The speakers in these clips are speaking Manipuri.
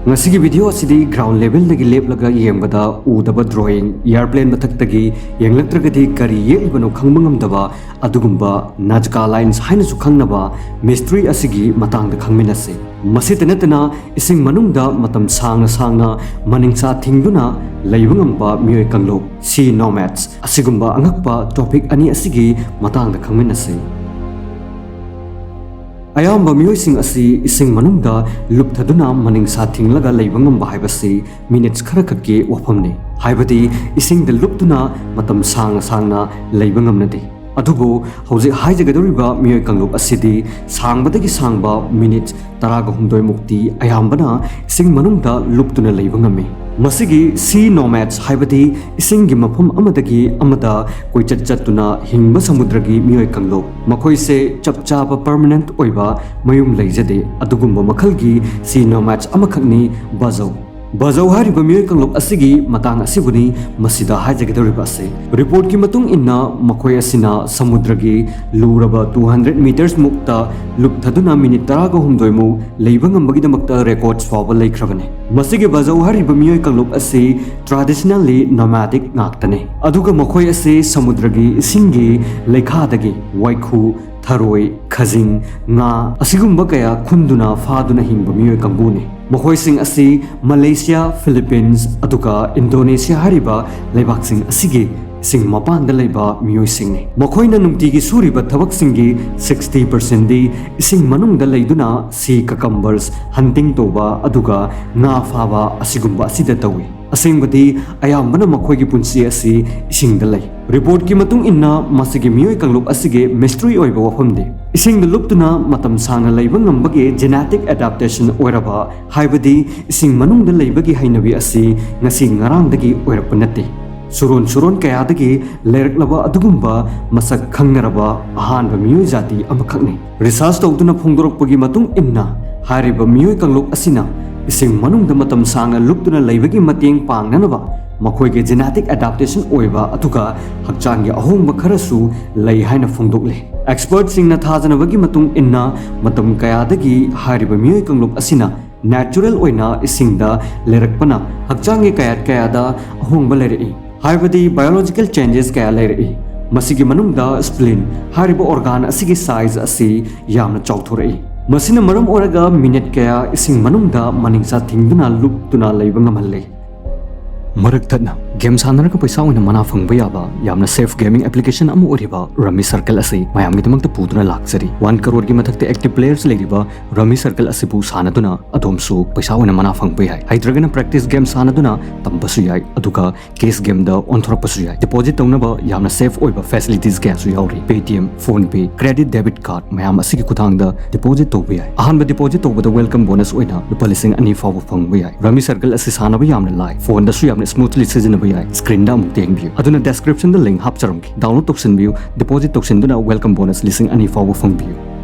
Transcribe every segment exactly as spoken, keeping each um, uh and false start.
ꯉꯁꯤꯒꯤ video ꯑꯁꯤꯗꯤ ground levelꯗꯒꯤ ꯂꯦꯞꯂꯒ ꯌꯦꯡꯕꯗ ꯎꯗꯕ drawing, airplane ꯃꯊꯛꯇꯒꯤ ꯌꯦꯡꯂꯛꯇ꯭ꯔꯒꯗꯤ ꯀꯔꯤ ꯌꯦꯛꯂꯤꯕꯅꯣ ꯈꯪꯕ ꯉꯝꯗꯕ ꯑꯗꯨꯒꯨꯝꯕ Nazca Lines ꯍꯥꯏꯅꯁꯨ ꯈꯪꯅꯕ mystery ꯑꯁꯤꯒꯤ ꯃꯇꯥꯡꯗ ꯈꯪꯃꯤꯟꯅꯁꯤ꯫ ꯃꯁꯤꯇ ꯅꯠꯇꯅ ꯏꯁꯤꯡ ꯃꯅꯨꯡꯗ ꯃꯇꯝ ꯁꯥꯡꯅ ꯁꯥꯡꯅ ꯃꯅꯤꯡꯁꯥ ꯊꯤꯡꯗꯨꯅ ꯂꯩꯕ ꯉꯝꯕ ꯃꯤꯑꯣꯏ ꯀꯥꯡꯂꯨꯞ, sea nomads, ꯑꯁꯤꯒꯨꯝꯕ ꯑꯉꯛꯄ topic ꯑꯅꯤ ꯑꯁꯤꯒꯤ ꯃꯇꯥꯡꯗ ꯈꯪꯃꯤꯟꯅꯁꯤ꯫ ꯑꯌꯥꯝꯕ ꯃꯤꯑꯣꯏꯁꯤꯡ ꯑꯁꯤ ꯏꯁꯤꯡ ꯃꯅꯨꯡꯗ ꯂꯨꯞꯊꯗꯨꯅ ꯃꯅꯤꯡꯁꯥ ꯊꯤꯡꯂꯒ ꯂꯩꯕ ꯉꯝꯕ ꯍꯥꯏꯕꯁꯤ minutes ꯈꯔꯈꯛꯀꯤ ꯋꯥꯐꯝꯅꯤ꯫ ꯍꯥꯏꯕꯗꯤ ꯏꯁꯤꯡꯗ ꯂꯨꯞꯇꯨꯅ ꯃꯇꯝ ꯁꯥꯡꯅ ꯁꯥꯡꯅ ꯂꯩꯕ ꯉꯝꯅꯗꯦ꯫ ꯑꯗꯨꯕꯨ ꯍꯧꯖꯤꯛ ꯍꯥꯏꯖꯒꯗꯧꯔꯤꯕ ꯃꯤꯑꯣꯏ ꯀꯥꯡꯂꯨꯞ ꯑꯁꯤꯗꯤ ꯁꯥꯡꯕꯗꯒꯤ ꯁꯥꯡꯕ minutes ꯇꯔꯥꯒ ꯍꯨꯝꯗꯣꯏ ꯃꯨꯛꯇꯤ ꯑꯌꯥꯝꯕꯅ ꯏꯁꯤꯡ ꯃꯅꯨꯡꯗ ꯂꯨꯞꯇꯨꯅ ꯂꯩꯕ ꯉꯝꯃꯤ꯫ ꯃꯁꯤꯒꯤ sea nomads ꯍꯥꯏꯕꯗꯤ ꯏꯁꯤꯡꯒꯤ ꯃꯐꯝ ꯑꯃꯗꯒꯤ ꯑꯃꯗ ꯀꯣꯏꯆꯠ ꯆꯠꯇꯨꯅ ꯍꯤꯡꯕ ꯁꯃꯨꯗ꯭ꯔꯒꯤ ꯃꯤꯑꯣꯏ ꯀꯥꯡꯂꯨꯞ꯫ ꯃꯈꯣꯏꯁꯦ ꯆꯞ ꯆꯥꯕ permanent ꯑꯣꯏꯕ ꯃꯌꯨꯝ ꯂꯩꯖꯗꯦ꯫ ꯑꯗꯨꯒꯨꯝꯕ ꯃꯈꯜꯒꯤ sea nomads ꯑꯃꯈꯛꯅꯤ ꯕꯖꯧ꯫ ꯕꯖꯧ ꯍꯥꯏꯔꯤꯕ ꯃꯤꯑꯣꯏ ꯀꯥꯡꯂꯨꯞ ꯑꯁꯤꯒꯤ ꯃꯇꯥꯡ ꯑꯁꯤꯕꯨꯅꯤ ꯃꯁꯤꯗ ꯍꯥꯏꯖꯒꯗꯧꯔꯤꯕ ꯑꯁꯤ꯫ Reportꯀꯤ ꯃꯇꯨꯡ ꯏꯟꯅ ꯃꯈꯣꯏ ꯑꯁꯤꯅ ꯁꯃꯨꯗ꯭ꯔꯒꯤ ꯂꯨꯔꯕ two hundred meters ꯃꯨꯛꯇ ꯂꯨꯞꯊꯗꯨꯅ minute ꯇꯔꯥꯒ ꯍꯨꯝꯗꯣꯏ ꯃꯨꯛ ꯂꯩꯕ ꯉꯝꯕꯒꯤꯗꯃꯛꯇ records ꯐꯥꯎꯕ ꯂꯩꯈ꯭ꯔꯕꯅꯤ꯫ ꯃꯁꯤꯒꯤ ꯕꯖꯧ ꯍꯥꯏꯔꯤꯕ ꯃꯤꯑꯣꯏ ꯀꯥꯡꯂꯨꯞ ꯑꯁꯤ traditionally nomadic ꯉꯥꯛꯇꯅꯤ꯫ ꯑꯗꯨꯒ ꯃꯈꯣꯏ ꯑꯁꯤ ꯁꯃꯨꯗ꯭ꯔꯒꯤ ꯏꯁꯤꯡꯒꯤ ꯂꯩꯈꯥꯗꯒꯤ ꯋꯥꯏꯈꯨ, ꯊꯔꯣꯏ, ꯈꯖꯤꯡ, ꯉꯥ ꯑꯁꯤꯒꯨꯝꯕ ꯀꯌꯥ ꯈꯨꯟꯗꯨꯅ ꯐꯥꯗꯨꯅ ꯍꯤꯡꯕ ꯃꯤꯑꯣꯏ ꯀꯥꯡꯕꯨꯅꯤ꯫ ꯃꯈꯣꯏꯁꯤꯡ ꯑꯁꯤ ꯃꯂꯦꯁꯤꯌꯥ, ꯐꯤꯂꯤꯄꯤꯟꯁ, ꯑꯗꯨꯒ ꯏꯟꯗꯣꯅꯦꯁꯤꯌꯥ ꯍꯥꯏꯔꯤꯕ ꯂꯩꯕꯥꯛꯁꯤꯡ ꯑꯁꯤꯒꯤ ꯏꯁꯤꯡ ꯃꯄꯥꯟꯗ ꯂꯩꯕ ꯃꯤꯑꯣꯏꯁꯤꯡꯅꯤ꯫ ꯃꯈꯣꯏꯅ ꯅꯨꯡꯇꯤꯒꯤ ꯁꯨꯔꯤꯕ ꯊꯕꯛꯁꯤꯡꯒꯤ sixty percentꯗꯤ ꯏꯁꯤꯡ ꯃꯅꯨꯡꯗ ꯂꯩꯗꯨꯅ sea cucumbers hunting ꯇꯧꯕ ꯑꯗꯨꯒ ꯉꯥ ꯐꯥꯕ ꯑꯁꯤꯒꯨꯝꯕ ꯑꯁꯤꯗ ꯇꯧꯏ꯫ ꯑꯁꯦꯡꯕꯗꯤ ꯑꯌꯥꯝꯕꯅ ꯃꯈꯣꯏꯒꯤ ꯄꯨꯟꯁꯤ ꯑꯁꯤ ꯏꯁꯤꯡꯗ ꯂꯩ꯫ Reportꯀꯤ ꯃꯇꯨꯡ ꯏꯟꯅ ꯃꯁꯤꯒꯤ ꯃꯤꯑꯣꯏ ꯀꯥꯡꯂꯨꯞ ꯑꯁꯤꯒꯤ mystery ꯑꯣꯏꯕ ꯋꯥꯐꯝꯗꯤ ꯏꯁꯤꯡꯗ ꯂꯨꯞꯇꯨꯅ ꯃꯇꯝ ꯁꯥꯡꯅ ꯂꯩꯕ ꯉꯝꯕꯒꯤ genetic adaptation ꯑꯣꯏꯔꯕ, ꯍꯥꯏꯕꯗꯤ ꯏꯁꯤꯡ ꯃꯅꯨꯡꯗ ꯂꯩꯕꯒꯤ ꯍꯩꯅꯕꯤ ꯑꯁꯤ ꯉꯁꯤ ꯉꯔꯥꯡꯗꯒꯤ ꯑꯣꯏꯔꯛꯄ ꯅꯠꯇꯦ꯫ ꯁꯨꯔꯣꯟ ꯁꯨꯔꯣꯟ ꯀꯌꯥꯗꯒꯤ ꯂꯩꯔꯛꯂꯕ ꯑꯗꯨꯒꯨꯝꯕ ꯃꯁꯛ ꯈꯪꯅꯔꯕ ꯑꯍꯥꯟꯕ ꯃꯤꯑꯣꯏ ꯖꯥꯇꯤ ꯑꯃꯈꯛꯅꯤ꯫ Research ꯇꯧꯗꯨꯅ ꯐꯣꯡꯗꯣꯔꯛꯄꯒꯤ ꯃꯇꯨꯡ ꯏꯟꯅ, ꯍꯥꯏꯔꯤꯕ ꯃꯤꯑꯣꯏ ꯀꯥꯡꯂꯨꯞ ꯑꯁꯤꯅ ꯏꯁꯤꯡ ꯃꯅꯨꯡꯗ ꯃꯇꯝ ꯁꯥꯡꯅ ꯂꯨꯞꯇꯨꯅ ꯂꯩꯕꯒꯤ ꯃꯇꯦꯡ ꯄꯥꯡꯅꯅꯕ ꯃꯈꯣꯏꯒꯤ genetic adaptation ꯑꯣꯏꯕ ꯑꯗꯨꯒ ꯍꯛꯆꯥꯡꯒꯤ ꯑꯍꯣꯡꯕ ꯈꯔꯁꯨ ꯂꯩ ꯍꯥꯏꯅ ꯐꯣꯡꯗꯣꯛꯂꯤ꯫ Expertꯁꯤꯡꯅ ꯊꯥꯖꯅꯕꯒꯤ ꯃꯇꯨꯡ ꯏꯟꯅ, ꯃꯇꯝ ꯀꯌꯥꯗꯒꯤ ꯍꯥꯏꯔꯤꯕ ꯃꯤꯑꯣꯏ ꯀꯥꯡꯂꯨꯞ ꯑꯁꯤꯅ ꯅꯦꯆꯔꯦꯜ ꯑꯣꯏꯅ ꯏꯁꯤꯡꯗ ꯂꯩꯔꯛꯄꯅ ꯍꯛꯆꯥꯡꯒꯤ ꯀꯌꯥꯠ ꯀꯌꯥꯗ ꯑꯍꯣꯡꯕ ꯂꯩꯔꯛꯏ, ꯍꯥꯏꯕꯗꯤ ꯕꯥꯏꯑꯣꯂꯣꯖꯤꯀꯦꯜ ꯆꯦꯟꯖꯦꯁ ꯀꯌꯥ ꯂꯩꯔꯛꯏ꯫ ꯃꯁꯤꯒꯤ ꯃꯅꯨꯡꯗ ꯁ꯭ꯄ꯭ꯂꯤꯟ ꯍꯥꯏꯔꯤꯕ ꯑꯣꯔꯒꯥꯟ ꯑꯁꯤꯒꯤ ꯁꯥꯏꯖ ꯑꯁꯤ ꯌꯥꯝꯅ ꯆꯥꯎꯊꯣꯔꯛꯏ꯫ ꯃꯁꯤꯅ ꯃꯔꯝ ꯑꯣꯏꯔꯒ ꯃꯤꯅꯤꯠ ꯀꯌꯥ ꯏꯁꯤꯡ ꯃꯅꯨꯡꯗ ꯃꯅꯤꯡꯆꯥ ꯊꯤꯡꯗꯨꯅ ꯂꯨꯞꯇꯨꯅ ꯂꯩꯕ ꯉꯝꯍꯜꯂꯤ꯫ ꯃꯔꯛ ꯊꯠꯅ ꯒꯦꯝ ꯁꯥꯟꯅꯔꯒ ꯄꯩꯁꯥ ꯑꯣꯏꯅ ꯃꯅꯥ ꯐꯪꯕ ꯌꯥꯕ ꯌꯥꯝꯅ ꯁꯦꯐ ꯒꯦꯃꯤꯡ ꯑꯦꯄ꯭ꯂꯤꯀꯦꯁꯟ ꯑꯃ ꯑꯣꯏꯔꯤꯕ ꯔꯝꯃꯤ ꯁꯔꯀꯜ ꯑꯁꯤ ꯃꯌꯥꯝꯒꯤꯗꯃꯛꯇ ꯄꯨꯗꯨꯅ ꯂꯥꯛꯆꯔꯤ꯫ ꯋꯥꯟ ꯀꯔꯣꯔꯒꯤ ꯃꯊꯛꯇ ꯑꯦꯛꯇꯤꯚ ꯄ꯭ꯂꯦꯌꯔꯁ ꯂꯩꯔꯤꯕ ꯔꯝꯃꯤ ꯁꯔꯀꯜ ꯑꯁꯤꯕꯨ ꯁꯥꯟꯅꯗꯨꯅ ꯑꯗꯣꯝꯁꯨ ꯄꯩꯁꯥ ꯑꯣꯏꯅ ꯃꯅꯥ ꯐꯪꯕ ꯌꯥꯏ꯫ ꯍꯩꯇ꯭ꯔꯒꯅ ꯄ꯭ꯔꯦꯛꯇꯤꯁ ꯒꯦꯝ ꯁꯥꯟꯅꯗꯨꯅ ꯇꯝꯕꯁꯨ ꯌꯥꯏ, ꯑꯗꯨꯒ ꯀꯦꯁ ꯒꯦꯝꯗ ꯑꯣꯟꯊꯣꯔꯛꯄꯁꯨ ꯌꯥꯏ꯫ ꯗꯤꯄꯣꯖꯤꯠ ꯇꯧꯅꯕ ꯌꯥꯝꯅ ꯁꯦꯐ ꯑꯣꯏꯕ ꯐꯦꯁꯤꯂꯤꯇꯤꯁ ꯀꯌꯥꯁꯨ ꯌꯥꯎꯔꯤ꯫ Paytm, PhonePe, credit debit card ꯃꯌꯥꯝ ꯑꯁꯤꯒꯤ ꯈꯨꯊꯥꯡꯗ ꯗꯤꯄꯣꯖꯤꯠ ꯇꯧꯕ ꯌꯥꯏ꯫ ꯑꯍꯥꯟꯕ ꯗꯤꯄꯣꯖꯤꯠ ꯇꯧꯕꯗ ꯋꯦꯜꯀꯝ ꯕꯣꯅꯁ ꯑꯣꯏꯅ ꯂꯨꯄꯥ ꯂꯤꯁꯤꯡ ꯑꯅꯤ ꯐꯥꯎꯕ ꯐꯪꯕ ꯌꯥꯏ꯫ ꯔꯝꯃꯤ ꯁꯔꯀꯜ ꯑꯁꯤ ꯁꯥꯟꯅꯕ ꯌꯥꯝꯅ ꯂꯥꯏ꯫ ꯐꯣꯟꯗꯁꯨ ꯌꯥꯝꯅ ꯁ꯭ꯃꯨꯊꯂꯤ ꯁꯤꯖꯤꯟꯅꯕ ꯌꯥꯏ꯫ ꯁ꯭ꯀ꯭ꯔꯤꯟꯗ ꯑꯃꯨꯛ ꯌꯦꯡꯕꯤꯌꯨ, ꯑꯗꯨꯅ ꯗꯦꯁꯀ꯭ꯔꯤꯞꯁꯟꯗ ꯂꯤꯡꯛ ꯍꯥꯞꯆꯔꯝꯒꯦ, ꯗꯥꯎꯟꯂꯣꯗ ꯇꯧꯁꯤꯟꯕꯤꯌꯨ꯫ ꯗꯤꯄꯣꯖꯤꯠ ꯇꯧꯁꯤꯟꯗꯨꯅ ꯋꯦꯜꯀꯝ ꯕꯣꯅꯁ ꯂꯤꯁꯤꯡ ꯑꯅꯤ ꯐꯥꯎꯕ ꯐꯪꯕꯤꯌꯨ꯫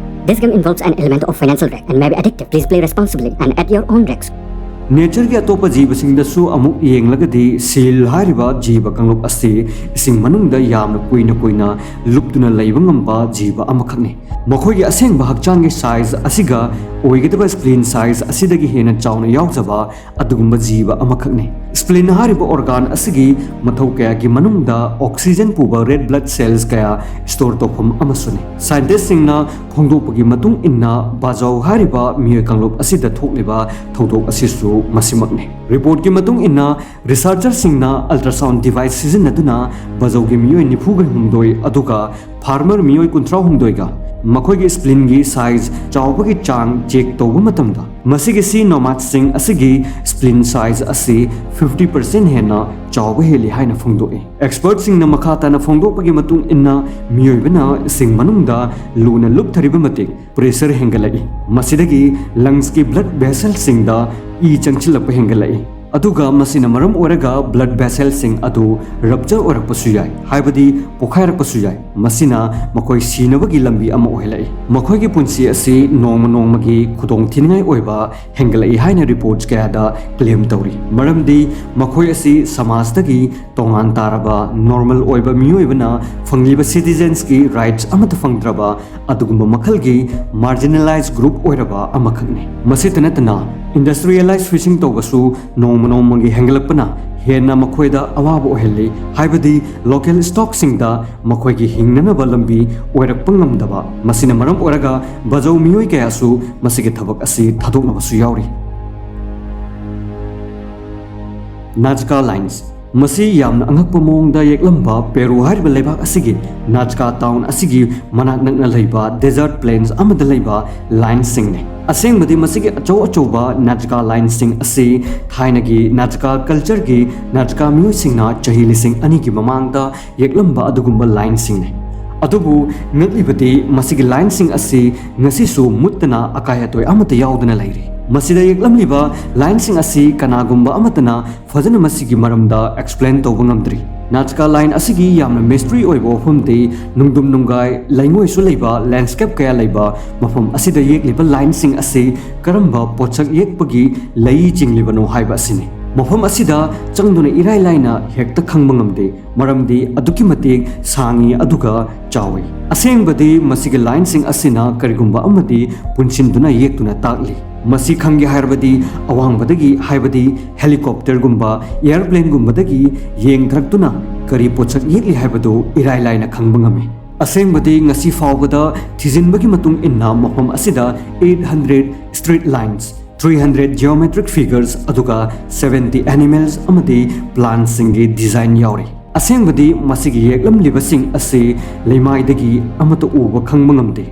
This game involves an element of financial risk and may be addictive. Please play responsibly and at your own risk. ꯅꯦꯆꯔꯒꯤ ꯑꯇꯣꯞꯄ ꯖꯤꯕꯁꯤꯡꯗꯁꯨ ꯑꯃꯨꯛ ꯌꯦꯡꯂꯒꯗꯤ, ꯁꯤꯜ ꯍꯥꯏꯔꯤꯕ ꯖꯤꯕ ꯀꯥꯡꯂꯨꯞ ꯑꯁꯤ ꯏꯁꯤꯡ ꯃꯅꯨꯡꯗ ꯌꯥꯝꯅ ꯀꯨꯏꯅ ꯀꯨꯏꯅ ꯂꯨꯞꯇꯨꯅ ꯂꯩꯕ ꯉꯝꯕ ꯖꯤꯕ ꯑꯃꯈꯛꯅꯤ꯫ ꯃꯈꯣꯏꯒꯤ ꯑꯁꯦꯡꯕ ꯍꯛꯆꯥꯡꯒꯤ ꯁꯥꯏꯖ ꯑꯁꯤꯒ ꯑꯣꯏꯒꯗꯕ ꯁ꯭ꯄ꯭ꯂꯤꯟ ꯁꯥꯏꯖ ꯑꯁꯤꯗꯒꯤ ꯍꯦꯟꯅ ꯆꯥꯎꯅ ꯌꯥꯎꯖꯕ ꯑꯗꯨꯒꯨꯝꯕ ꯖꯤꯕ ꯑꯃꯈꯛꯅꯤ꯫ ꯁ꯭ꯄ꯭ꯂꯤꯟ ꯍꯥꯏꯔꯤꯕ ꯑꯣꯔꯒꯥꯟ ꯑꯁꯤꯒꯤ ꯃꯊꯧ ꯀꯌꯥꯒꯤ ꯃꯅꯨꯡꯗ ꯑꯣꯛꯁꯤꯖꯟ ꯄꯨꯕ ꯔꯦꯗ ꯕ꯭ꯂꯗ ꯁꯦꯜꯁ ꯀꯌꯥ ꯁ꯭ꯇꯣꯔ ꯇꯧꯐꯝ ꯑꯃꯁꯨꯅꯤ꯫ ꯁꯥꯏꯟꯇꯤꯁꯁꯤꯡꯅ ꯐꯣꯡꯗꯣꯛꯄꯒꯤ ꯃꯇꯨꯡ ꯏꯟꯅ, ꯕꯥꯖꯧ ꯍꯥꯏꯔꯤꯕ ꯃꯤꯑꯣꯏ ꯀꯥꯡꯂꯨꯞ ꯑꯁꯤꯗ ꯊꯣꯛꯂꯤꯕ ꯊꯧꯗꯣꯛ ꯑꯁꯤꯁꯨ ꯃꯁꯤꯃꯛꯅꯤ꯫ ꯔꯤꯄꯣꯔꯠꯀꯤ ꯃꯇꯨꯡ ꯏꯟꯅ, ꯔꯤꯁꯔꯆꯔꯁꯤꯡꯅ ꯑꯜꯇ꯭ꯔꯥꯁꯥꯎꯟ ꯗꯤꯚꯥꯏꯁ ꯁꯤꯖꯤꯟꯅꯗꯨꯅ ꯕꯥꯖꯧꯒꯤ ꯃꯤꯑꯣꯏ ꯅꯤꯐꯨꯒ ꯍꯨꯝꯗꯣꯏ ꯑꯗꯨꯒ ꯐꯥꯔꯃꯔ ꯃꯤꯑꯣꯏ ꯀꯨꯟꯊ꯭ꯔꯥ ꯍꯨꯝꯗꯣꯏꯒ ꯃꯈꯣꯏꯒꯤ ꯁ꯭ꯄ꯭ꯂꯤꯟꯒꯤ ꯁꯥꯏꯖ ꯆꯥꯎꯕꯒꯤ ꯆꯥꯡ ꯆꯦꯛ ꯇꯧꯕ ꯃꯇꯝꯗ, ꯃꯁꯤꯒꯤ ꯁꯤ ꯅꯣꯃꯥꯗꯁꯤꯡ ꯑꯁꯤꯒꯤ ꯁ꯭ꯄ꯭ꯂꯤꯟ ꯁꯥꯏꯖ ꯑꯁꯤ ꯐꯤꯐꯇꯤ ꯄꯔꯁꯦꯟ ꯍꯦꯟꯅ ꯆꯥꯎꯕ ꯍꯦꯜꯂꯤ ꯍꯥꯏꯅ ꯐꯣꯡꯗꯣꯛꯏ꯫ ꯑꯦꯛꯁꯄꯔꯠꯁꯤꯡꯅ ꯃꯈꯥ ꯇꯥꯅ ꯐꯣꯡꯗꯣꯛꯄꯒꯤ ꯃꯇꯨꯡ ꯏꯟꯅ, ꯃꯤꯑꯣꯏꯕꯅ ꯏꯁꯤꯡ ꯃꯅꯨꯡꯗ ꯂꯨꯅ ꯂꯨꯞꯊꯔꯤꯕ ꯃꯇꯤꯛ ꯄ꯭ꯔꯦꯁꯔ ꯍꯦꯟꯒꯠꯂꯛꯏ꯫ ꯃꯁꯤꯗꯒꯤ ꯂꯪꯁꯀꯤ ꯕ꯭ꯂꯗ ꯚꯦꯁꯦꯜꯁꯤꯡꯗ ꯏ ꯆꯪꯁꯤꯜꯂꯛꯄ ꯍꯦꯟꯒꯠꯂꯛꯏ꯫ ꯑꯗꯨꯒ ꯃꯁꯤꯅ ꯃꯔꯝ ꯑꯣꯏꯔꯒ blood vessel ꯁꯤꯡ ꯑꯗꯨ rupture ꯑꯣꯏꯔꯛꯄꯁꯨ ꯌꯥꯏ, ꯍꯥꯏꯕꯗꯤ ꯄꯣꯈꯥꯏꯔꯛꯄꯁꯨ ꯌꯥꯏ꯫ ꯃꯁꯤꯅ ꯃꯈꯣꯏ ꯁꯤꯅꯕꯒꯤ ꯂꯝꯕꯤ ꯑꯃ ꯑꯣꯏꯍꯜꯂꯛꯏ꯫ ꯃꯈꯣꯏꯒꯤ ꯄꯨꯟꯁꯤ ꯑꯁꯤ ꯅꯣꯡꯃ ꯅꯣꯡꯃꯒꯤ ꯈꯨꯗꯣꯡꯊꯤꯅꯤꯡꯉꯥꯏ ꯑꯣꯏꯕ ꯍꯦꯟꯒꯠꯂꯛꯏ ꯍꯥꯏꯅ reports ꯀꯌꯥꯗ claim ꯇꯧꯔꯤ꯫ ꯃꯔꯝꯗꯤ ꯃꯈꯣꯏ ꯑꯁꯤ ꯁꯃꯥꯖꯇꯒꯤ ꯇꯣꯉꯥꯟ ꯇꯥꯔꯕ normal ꯑꯣꯏꯕ ꯃꯤꯑꯣꯏꯕꯅ ꯐꯪꯂꯤꯕ citizens ꯀꯤ rights ꯑꯃꯠꯇ ꯐꯪꯗ꯭ꯔꯕ ꯑꯗꯨꯒꯨꯝꯕ ꯃꯈꯜꯒꯤ marginalized group ꯑꯣꯏꯔꯕ ꯑꯃꯈꯛꯅꯤ꯫ ꯃꯁꯤꯇ ꯅꯠꯇꯅ industrialized fishing ꯇꯧꯕꯁꯨ ꯅꯣꯡꯃ ꯅꯣꯡꯃꯒꯤ ꯍꯦꯟꯒꯠꯂꯛꯄꯅ ꯍꯦꯟꯅ ꯃꯈꯣꯏꯗ ꯑꯋꯥꯕ ꯑꯣꯏꯍꯜꯂꯤ, ꯍꯥꯏꯕꯗꯤ local stock ꯁꯤꯡꯗ ꯃꯈꯣꯏꯒꯤ ꯍꯤꯡꯅꯅꯕ ꯂꯝꯕꯤ ꯑꯣꯏꯔꯛꯄ ꯉꯝꯗꯕ꯫ ꯃꯁꯤꯅ ꯃꯔꯝ ꯑꯣꯏꯔꯒ ꯕꯖꯧ ꯃꯤꯑꯣꯏ ꯀꯌꯥꯁꯨ ꯃꯁꯤꯒꯤ ꯊꯕꯛ ꯑꯁꯤ ꯊꯥꯗꯣꯛꯅꯕꯁꯨ ꯌꯥꯎꯔꯤ꯫ Nazca Lines꯫ ꯃꯁꯤ ꯌꯥꯝꯅ ꯑꯉꯛꯄ ꯃꯑꯣꯡꯗ ꯌꯦꯛꯂꯝꯕ ꯄꯦꯔꯨ ꯍꯥꯏꯔꯤꯕ ꯂꯩꯕꯥꯛ ꯑꯁꯤꯒꯤ ꯅꯥꯖꯀꯥ town ꯑꯁꯤꯒꯤ ꯃꯅꯥꯛ ꯅꯛꯅ ꯂꯩꯕ desert plains ꯑꯃꯗ ꯂꯩꯕ lines ꯁꯤꯡꯅꯤ꯫ ꯑꯁꯦꯡꯕꯗꯤ ꯃꯁꯤꯒꯤ ꯑꯆꯧ ꯑꯆꯧꯕ ꯅꯥꯖꯀꯥ lines ꯁꯤꯡ ꯑꯁꯤ ꯊꯥꯏꯅꯒꯤ ꯅꯥꯖꯀꯥ culture ꯒꯤ ꯅꯥꯖꯀꯥ ꯃꯤꯑꯣꯏꯁꯤꯡꯅ ꯆꯍꯤ ꯂꯤꯁꯤꯡ ꯑꯅꯤꯒꯤ ꯃꯃꯥꯡꯗ ꯌꯦꯛꯂꯝꯕ ꯑꯗꯨꯒꯨꯝꯕ lines ꯁꯤꯡꯅꯤ꯫ ꯑꯗꯨꯕꯨ ꯉꯛꯂꯤꯕꯗꯤ ꯃꯁꯤꯒꯤ lines ꯁꯤꯡ ꯑꯁꯤ ꯉꯁꯤꯁꯨ ꯃꯨꯠꯇꯅ ꯑꯀꯥꯏ ꯑꯇꯣꯏ ꯑꯃꯠꯇ ꯌꯥꯎꯗꯅ ꯂꯩꯔꯤ꯫ ꯃꯁꯤꯗ ꯌꯦꯛꯂꯝꯂꯤꯕ lines ꯁꯤꯡ ꯑꯁꯤ ꯀꯅꯥꯒꯨꯝꯕ ꯑꯃꯠꯇꯅ ꯐꯖꯅ ꯃꯁꯤꯒꯤ ꯃꯔꯝꯗ explain ꯇꯧꯕ ꯉꯝꯗ꯭ꯔꯤ꯫ ꯅꯥꯖꯀꯥ line ꯑꯁꯤꯒꯤ ꯌꯥꯝꯅ mystery ꯑꯣꯏꯕ ꯋꯥꯐꯝꯗꯤ ꯅꯨꯡꯗꯨꯝ ꯅꯨꯡꯒꯥꯏ ꯂꯩꯉꯣꯏꯁꯨ ꯂꯩꯕ landscape ꯀꯌꯥ ꯂꯩꯕ ꯃꯐꯝ ꯑꯁꯤꯗ ꯌꯦꯛꯂꯤꯕ lines ꯁꯤꯡ ꯑꯁꯤ ꯀꯔꯝꯕ ꯄꯣꯠꯁꯛ ꯌꯦꯛꯄꯒꯤ ꯂꯩ ꯆꯤꯡꯂꯤꯕꯅꯣ ꯍꯥꯏꯕ ꯑꯁꯤꯅꯤ꯫ ꯃꯐꯝ ꯑꯁꯤꯗ ꯆꯪꯗꯨꯅ ꯏꯔꯥꯏ ꯂꯥꯏꯅ ꯍꯦꯛꯇ ꯈꯪꯕ ꯉꯝꯗꯦ, ꯃꯔꯝꯗꯤ ꯑꯗꯨꯛꯀꯤ ꯃꯇꯤꯛ ꯁꯥꯡꯏ ꯑꯗꯨꯒ ꯆꯥꯎꯏ꯫ ꯑꯁꯦꯡꯕꯗꯤ ꯃꯁꯤꯒꯤ lines ꯁꯤꯡ ꯑꯁꯤꯅ ꯀꯔꯤꯒꯨꯝꯕ ꯑꯃꯗꯤ ꯄꯨꯟꯁꯤꯟꯗꯨꯅ ꯌꯦꯛꯇꯨꯅ ꯇꯥꯛꯂꯤ꯫ ꯃꯁꯤ ꯈꯪꯒꯦ ꯍꯥꯏꯔꯕꯗꯤ ꯑꯋꯥꯡꯕꯗꯒꯤ, ꯍꯥꯏꯕꯗꯤ helicopter ꯒꯨꯝꯕ, airplane ꯒꯨꯝꯕꯗꯒꯤ ꯌꯦꯡꯊꯔꯛꯇꯨꯅ ꯀꯔꯤ ꯄꯣꯠꯁꯛ ꯌꯦꯛꯂꯤ ꯍꯥꯏꯕꯗꯨ ꯏꯔꯥꯏ ꯂꯥꯏꯅ ꯈꯪꯕ ꯉꯝꯃꯤ꯫ ꯑꯁꯦꯡꯕꯗꯤ ꯉꯁꯤ ꯐꯥꯎꯕꯗ ꯊꯤꯖꯤꯟꯕꯒꯤ ꯃꯇꯨꯡ ꯏꯟꯅ ꯃꯐꯝ ꯑꯁꯤꯗ eight hundred street lines, three hundred geometric figures, ꯑꯗꯨꯒ seventy animals ꯑꯃꯗꯤ plant ꯁꯤꯡꯒꯤ design ꯌꯥꯎꯔꯤ꯫ ꯑꯁꯦꯡꯕꯗꯤ ꯃꯁꯤꯒꯤ ꯌꯦꯛꯂꯝꯂꯤꯕꯁꯤꯡ ꯑꯁꯤ ꯂꯩꯃꯥꯏꯗꯒꯤ ꯑꯃꯠꯇ ꯎꯕ ꯈꯪꯕ ꯉꯝꯗꯦ꯫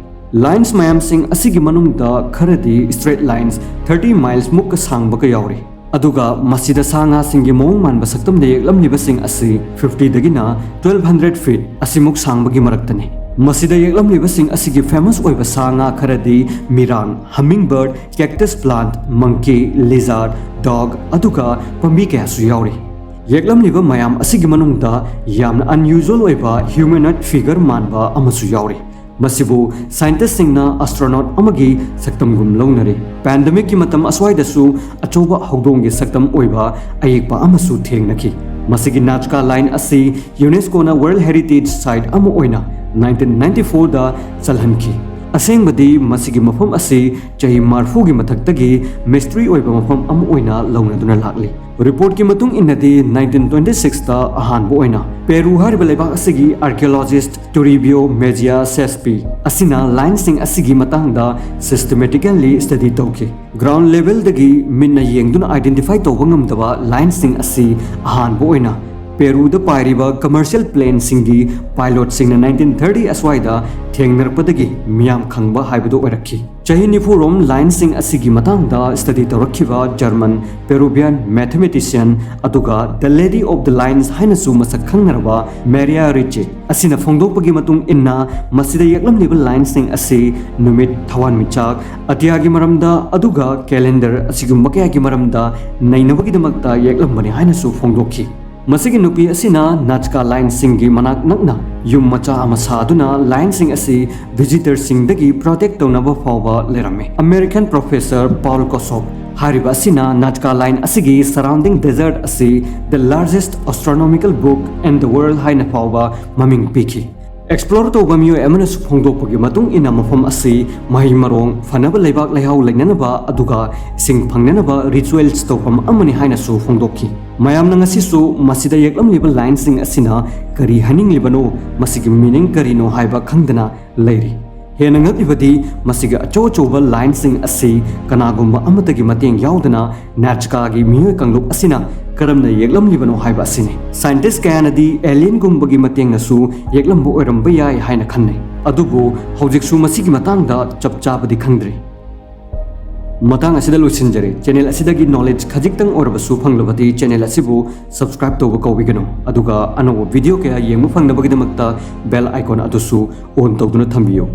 Lines ꯃꯌꯥꯝꯁꯤꯡ ꯑꯁꯤꯒꯤ ꯃꯅꯨꯡꯗ ꯈꯔꯗꯤ straight lines thirty miles ꯃꯨꯛꯀ ꯁꯥꯡꯕꯒ ꯌꯥꯎꯔꯤ꯫ ꯑꯗꯨꯒ ꯃꯁꯤꯗ ꯁꯥ ꯉꯥꯁꯤꯡꯒꯤ ꯃꯑꯣꯡ ꯃꯥꯟꯕ ꯁꯛꯇꯝꯗ ꯌꯦꯛꯂꯝꯂꯤꯕꯁꯤꯡ ꯑꯁꯤ fifty ꯗꯒꯤꯅ twelve hundred feet ꯑꯁꯤꯃꯨꯛ ꯁꯥꯡꯕꯒꯤ ꯃꯔꯛꯇꯅꯤ꯫ ꯃꯁꯤꯗ ꯌꯦꯛꯂꯝꯂꯤꯕꯁꯤꯡ ꯑꯁꯤꯒꯤ famous ꯑꯣꯏꯕ ꯁꯥ ꯉꯥ ꯈꯔꯗꯤ ꯃꯤꯔꯥꯡ, hummingbird, cactus plant, monkey, lizard, dog, ꯑꯗꯨꯒ ꯄꯥꯝꯕꯤ ꯀꯌꯥꯁꯨ ꯌꯥꯎꯔꯤ꯫ ꯌꯦꯛꯂꯝꯂꯤꯕ ꯃꯌꯥꯝ ꯑꯁꯤꯒꯤ ꯃꯅꯨꯡꯗ ꯌꯥꯝꯅ unusual ꯑꯣꯏꯕ humanoid figure ꯃꯥꯟꯕ ꯑꯃꯁꯨ ꯌꯥꯎꯔꯤ꯫ ꯃꯁꯤꯕꯨ scientistꯁꯤꯡꯅ astronaut ꯑꯃꯒꯤ ꯁꯛꯇꯝꯒꯨꯝ ꯂꯧꯅꯔꯤ꯫ Pandemicꯀꯤ ꯃꯇꯝ ꯑꯁ꯭ꯋꯥꯏꯗꯁꯨ ꯑꯆꯧꯕ ꯍꯧꯗꯣꯡꯒꯤ ꯁꯛꯇꯝ ꯑꯣꯏꯕ ꯑꯌꯦꯛꯄ ꯑꯃꯁꯨ ꯊꯦꯡꯅꯈꯤ꯫ ꯃꯁꯤꯒꯤ Nazca Line ꯑꯁꯤ UNESCOꯅ World Heritage Site ꯑꯃ ꯑꯣꯏꯅ nineteen ninety fourꯗ ꯆꯜꯍꯟꯈꯤ꯫ ꯑꯁꯦꯡꯕꯗꯤ ꯃꯁꯤꯒꯤ ꯃꯐꯝ ꯑꯁꯤ ꯆꯍꯤ ꯃꯔꯐꯨꯒꯤ ꯃꯊꯛꯇꯒꯤ mystery ꯑꯣꯏꯕ ꯃꯐꯝ ꯑꯃ ꯑꯣꯏꯅ ꯂꯧꯅꯗꯨꯅ ꯂꯥꯛꯂꯤ꯫ Reportꯀꯤ ꯃꯇꯨꯡ ꯏꯟꯅꯗꯤ nineteen twenty sixꯇ ꯑꯍꯥꯟꯕ ꯑꯣꯏꯅ ꯄꯦꯔꯨ ꯍꯥꯏꯔꯤꯕ ꯂꯩꯕꯥꯛ ꯑꯁꯤꯒꯤ archaeologist Toribio Mejía Sespi ꯑꯁꯤꯅ lineꯁꯤꯡ ꯑꯁꯤꯒꯤ ꯃꯇꯥꯡꯗ systematically study ꯇꯧꯈꯤ꯫ Ground levelꯗꯒꯤ ꯃꯤꯠꯅ ꯌꯦꯡꯗꯨꯅ identify ꯇꯧꯕ ꯉꯝꯗꯕ lineꯁꯤꯡ ꯑꯁꯤ ꯑꯍꯥꯟꯕ ꯑꯣꯏꯅ ꯄꯦꯔꯨꯗ ꯄꯥꯏꯔꯤꯕ commercial planeꯁꯤꯡꯒꯤ pilotꯁꯤꯡꯅ nineteen thirty ꯑꯁ꯭ꯋꯥꯏꯗ ꯊꯦꯡꯅꯔꯛꯄꯗꯒꯤ ꯃꯤꯌꯥꯝ ꯈꯪꯕ ꯍꯥꯏꯕꯗꯨ ꯑꯣꯏꯔꯛꯈꯤ꯫ ꯆꯍꯤ ꯅꯤꯐꯨꯔꯣꯝ lineꯁꯤꯡ ꯑꯁꯤꯒꯤ ꯃꯇꯥꯡꯗ study ꯇꯧꯔꯛꯈꯤꯕ German Peruvian mathematician ꯑꯗꯨꯒ The Lady of the Lines ꯍꯥꯏꯅꯁꯨ ꯃꯁꯛ ꯈꯪꯅꯔꯕ Maria Ricci ꯑꯁꯤꯅ ꯐꯣꯡꯗꯣꯛꯄꯒꯤ ꯃꯇꯨꯡ ꯏꯟꯅ, ꯃꯁꯤꯗ ꯌꯦꯛꯂꯝꯂꯤꯕ lineꯁꯤꯡ ꯑꯁꯤ ꯅꯨꯃꯤꯠ, ꯊꯋꯥꯟꯃꯤꯆꯥꯛ, ꯑꯇꯤꯌꯥꯒꯤ ꯃꯔꯝꯗ ꯑꯗꯨꯒ calendar ꯑꯁꯤꯒꯨꯝꯕ ꯀꯌꯥꯒꯤ ꯃꯔꯝꯗ ꯅꯩꯅꯕꯒꯤꯗꯃꯛꯇ ꯌꯦꯛꯂꯝꯕꯅꯤ ꯍꯥꯏꯅꯁꯨ ꯐꯣꯡꯗꯣꯛꯈꯤ꯫ ꯃꯁꯤꯒꯤ ꯅꯨꯄꯤ ꯑꯁꯤꯅ Nazca lineꯁꯤꯡꯒꯤ ꯃꯅꯥꯛ ꯅꯛꯅ ꯌꯨꯝ ꯃꯆꯥ ꯑꯃ ꯁꯥꯗꯨꯅ lineꯁꯤꯡ ꯑꯁꯤ visitorꯁꯤꯡꯗꯒꯤ protect ꯇꯧꯅꯕ ꯐꯥꯎꯕ ꯂꯩꯔꯝꯃꯤ꯫ American professor Paul Kossoff ꯍꯥꯏꯔꯤꯕ ꯑꯁꯤꯅ Nazca Line ꯑꯁꯤꯒꯤ surrounding desert ꯑꯁꯤ the largest astronomical book in the world ꯍꯥꯏꯅ ꯐꯥꯎꯕ ꯃꯃꯤꯡ ꯄꯤꯈꯤ꯫ Explore ꯇꯧꯕ ꯃꯤꯑꯣꯏ ꯑꯃꯅꯁꯨ ꯐꯣꯡꯗꯣꯛꯄꯒꯤ ꯃꯇꯨꯡ ꯏꯟꯅ, ꯃꯐꯝ ꯑꯁꯤ ꯃꯍꯩ ꯃꯔꯣꯡ ꯐꯅꯕ ꯂꯩꯕꯥꯛ ꯂꯩꯍꯥꯎ ꯂꯩꯅꯅꯕ ꯑꯗꯨꯒ ꯏꯁꯤꯡ ꯐꯪꯅꯅꯕ rituals ꯇꯧꯐꯝ ꯑꯃꯅꯤ ꯍꯥꯏꯅꯁꯨ ꯐꯣꯡꯗꯣꯛꯈꯤ꯫ ꯃꯌꯥꯝꯅ ꯉꯁꯤꯁꯨ ꯃꯁꯤꯗ ꯌꯦꯛꯂꯝꯂꯤꯕ lineꯁꯤꯡ ꯑꯁꯤꯅ ꯀꯔꯤ ꯍꯥꯏꯅꯤꯡꯂꯤꯕꯅꯣ, ꯃꯁꯤꯒꯤ meaning ꯀꯔꯤꯅꯣ ꯍꯥꯏꯕ ꯈꯪꯗꯅ ꯂꯩꯔꯤ꯫ ꯍꯦꯟꯅ ꯉꯛꯂꯤꯕꯗꯤ, ꯃꯁꯤꯒꯤ ꯑꯆꯧ ꯑꯆꯧꯕ lineꯁꯤꯡ ꯑꯁꯤ ꯀꯅꯥꯒꯨꯝꯕ ꯑꯃꯠꯇꯒꯤ ꯃꯇꯦꯡ ꯌꯥꯎꯗꯅ Nazcaꯒꯤ ꯃꯤꯑꯣꯏ ꯀꯥꯡꯂꯨꯞ ꯑꯁꯤꯅ ꯀꯔꯝꯅ ꯌꯦꯛꯂꯝꯂꯤꯕꯅꯣ ꯍꯥꯏꯕ ꯑꯁꯤꯅꯤ꯫ Scientist ꯀꯌꯥꯅꯗꯤ alienꯒꯨꯝꯕꯒꯤ ꯃꯇꯦꯡꯅꯁꯨ ꯌꯦꯛꯂꯝꯕ ꯑꯣꯏꯔꯝꯕ ꯌꯥꯏ ꯍꯥꯏꯅ ꯈꯟꯅꯩ, ꯑꯗꯨꯕꯨ ꯍꯧꯖꯤꯛꯁꯨ ꯃꯁꯤꯒꯤ ꯃꯇꯥꯡꯗ ꯆꯞ ꯆꯥꯕꯗꯤ ꯈꯪꯗ꯭ꯔꯤ꯫ ꯃꯇꯥꯡ ꯑꯁꯤꯗ ꯂꯣꯏꯁꯤꯟꯖꯔꯦ꯫ ꯆꯦꯅꯦꯜ ꯑꯁꯤꯗꯒꯤ ꯅꯣꯂꯦꯖ ꯈꯖꯤꯛꯇꯪ ꯑꯣꯏꯔꯕꯁꯨ ꯐꯪꯂꯕꯗꯤ ꯆꯦꯅꯦꯜ ꯑꯁꯤꯕꯨ ꯁꯕꯁꯀ꯭ꯔꯥꯏꯕ ꯇꯧꯕ ꯀꯥꯎꯕꯤꯒꯅꯨ, ꯑꯗꯨꯒ ꯑꯅꯧꯕ ꯚꯤꯗꯤꯑꯣ ꯀꯌꯥ ꯌꯦꯡꯕ ꯐꯪꯅꯕꯒꯤꯗꯃꯛꯇ ꯕꯦꯜ ꯑꯥꯏꯀꯣꯟ ꯑꯗꯨꯁꯨ ꯑꯣꯟ ꯇꯧꯗꯨꯅ ꯊꯝꯕꯤꯌꯨ꯫